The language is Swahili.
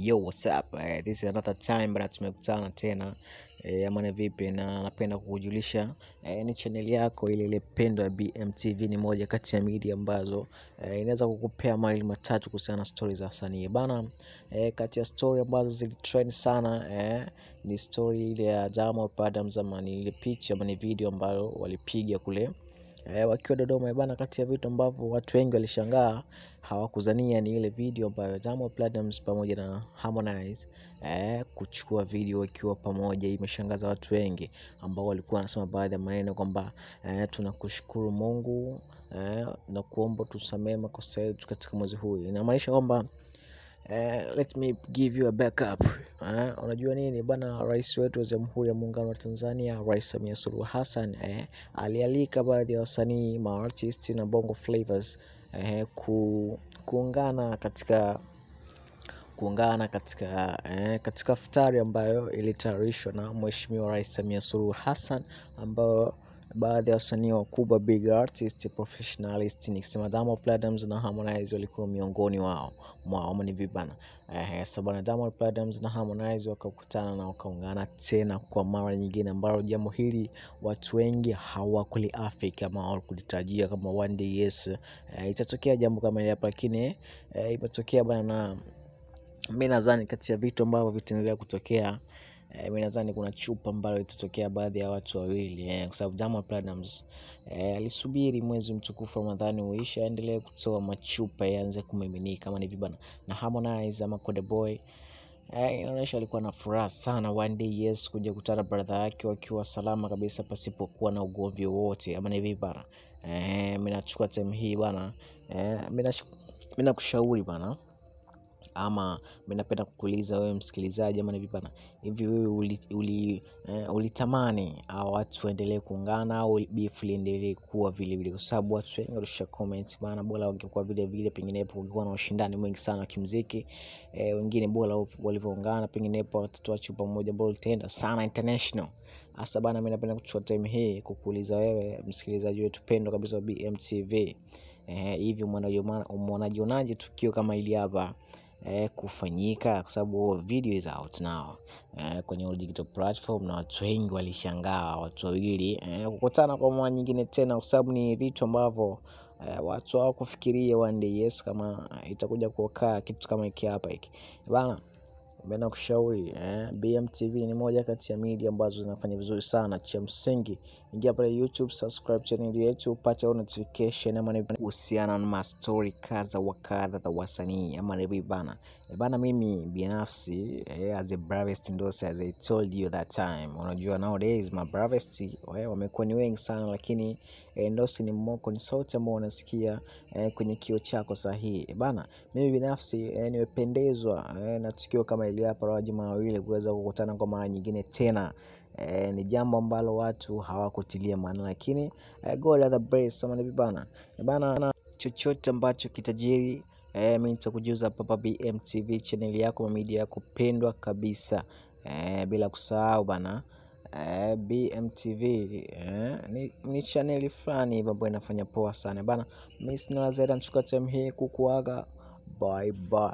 Yo, what's up? This is another time bana, tumekutana tena ama ni vipi? Na napenda kukujulisha ni channel yako ile ile pendwa ya BMTV. Ni moja kati ya media ambazo inaweza kukupea mawili matatu kuhusiana na story za wasanii bana. Kati ya story ambazo zilitrend sana ni story ile ya Diamond Platnumz, ama ni ile picha ama ni video ambayo walipiga kule wakiwa Dodoma bana. Kati ya vitu ambavyo watu wengi walishangaa hawakuzania ni ile video ambayo Diamond Platnumz pamoja na Harmonize kuchukua video wakiwa pamoja. Imeshangaza watu wengi ambao walikuwa wanasema baadhi ya maneno kwamba tunakushukuru Mungu na kuomba tusamee makosa yetu katika mwezi huu. Inamaanisha kwamba let me give you a backup. Unajua nini bana, rais wetu wa Jamhuri ya Muungano wa Tanzania, Rais Samia Suluhu Hassan alialika baadhi ya wasanii ma artist na Bongo Flavors kuungana katika katika futari ambayo ilitayarishwa na Mheshimiwa Rais Samia Suluhu Hassan, ambayo baadhi ya wasanii wakubwa, big artist, professionalist, nikisema Diamond Platnumz na Harmonize walikuwa miongoni wao ama ni vibana. Sasa bana, Diamond Platnumz na Harmonize wakakutana na wakaungana tena kwa mara nyingine, ambalo jambo hili watu wengi hawakuliafiki ama hawakulitarajia kama one day yes itatokea jambo kama hili hapa, lakini imetokea bana. Na mimi nadhani kati ya vitu ambavyo vitaendelea kutokea, mimi nadhani kuna chupa ambayo itatokea baadhi ya watu wawili, kwa sababu Diamond Platnumz alisubiri mwezi mtukufu Ramadhani uishe aendelee kutoa machupa yaanze kumiminika kama ni vibana. Na Harmonize ama Konde Boy inaonyesha alikuwa na furaha sana one day yes kuja kutana brother yake wakiwa salama kabisa pasipokuwa na ugomvi wowote ama ni vibana. Mimi nachukua time hii bana, mimi nakushauri bana, ama mimi napenda kukuuliza wewe msikilizaji, ama ni vipi bana, hivi wewe ulitamani au watu waendelee kuungana au beef liendelee kuwa vile vile? Kwa sababu watu wengi walisha comment bana, bora wangekuwa vile vile, penginepo kungekuwa na ushindani mwingi sana wa kimuziki. Wengine bora walivyoungana, penginepo watatoa chupa moja ambayo itaenda sana international. Hasa bana, mimi napenda kuchukua time hii kukuuliza wewe msikilizaji wetu pendwa kabisa wa BMTV, hivi umeonajionaje tukio kama hili hapa kufanyika? Kwa sababu video is out now kwenye digital platform, na watu wengi walishangaa watu wawili kukutana kwa mara nyingine tena, kwa sababu ni vitu ambavyo watu hawakufikiria one day yes kama itakuja kuokaa kitu kama hiki hapa hiki bana. Mimi nakushauri BMTV ni moja kati ya media ambazo zinafanya vizuri sana. Cha msingi, ingia pale YouTube, subscribe channel yetu upate notification ama ni kuhusiana na ma story kadha wa kadha za wasanii ama ni bana. Bana, mimi binafsi as a bravest Ndosi, as I told you that time, unajua nowadays my bravest wamekuwa ni wengi sana, lakini Ndosi ni mmoko, ni sauti ambayo unasikia kwenye kio chako sahihi bana. Mimi binafsi nimependezwa na tukio kama hili hapa la jamaa wawili kuweza kukutana kwa mara nyingine tena. Ni jambo ambalo watu hawakutilia maana, lakini God other brace ama ni bana bana, chochote ambacho kitajiri mimi nitakujuza hapa BMTV channel yako, media yako pendwa kabisa. Bila kusahau bana, BMTV ni channel fulani ambayo inafanya poa sana bana. Mimi sina la ziada, nachukua time hii kukuaga, bye bye.